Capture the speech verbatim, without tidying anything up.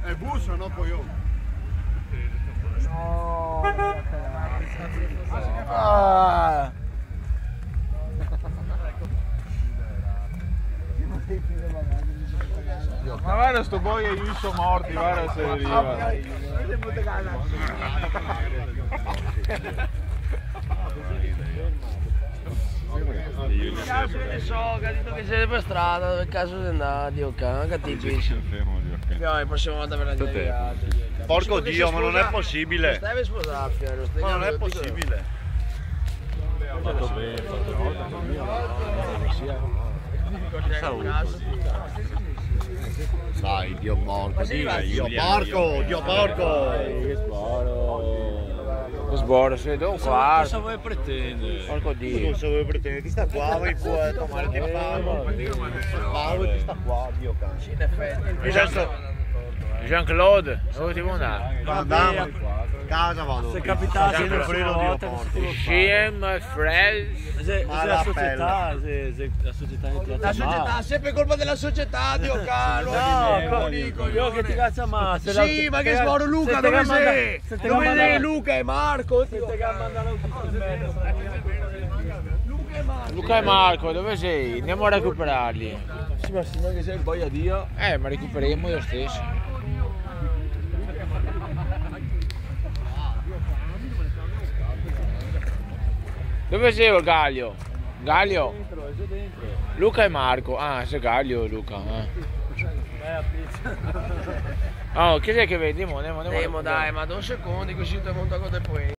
E busa, no, cojon? Ah. Ma varda sto boia, i so morti, varda se riva. Caso ne so, che ga dito che xe per strada, dove caso xe ndà, Dio can, che ti dici? Fermo, Dio can. Dai, prossima volta ve la dico. Porco Dio, ma non è possibile. Stai sposar, Piero, stai... Ma non è possibile. Dai, Dio porco, dai, Dio porco, Dio porco. Che sboro, sì, do un quarto. Cosa vuoi pretendere? Porco Dio. Cosa vuoi pretendere? Chi sta qua, vai qua, tomare, ti pago. Pago, ti sta qua, Dio can. Jean-Claude, dove ti vuoi andare? Vado, casa vado. Se capitasse una volta, Dio porco. Jean-Claude. Xe, xe la società, xe, xe la società che ti... La società, sempre colpa della società, Dio caro. No, co-, io che ti cazzo, ma se la... Sì, ma che sboro, Luca, dove sei? Dove sei Luca e Marco? Luca e Marco, dove sei? Andiamo a recuperarli. Sì, ma se no che sei boia Dio. Eh, ma recuperemo lo stesso. Dove sei, Galio? Galio? Dentro, xe dentro. Luca e Marco. Ah, xe Galio, Luca, eh. Vai a pizza. Oh, chi xe che vedi? Ndemo, ndemo, ndemo. Ndemo, dai, ma do secondi, cusì te monto co te poi.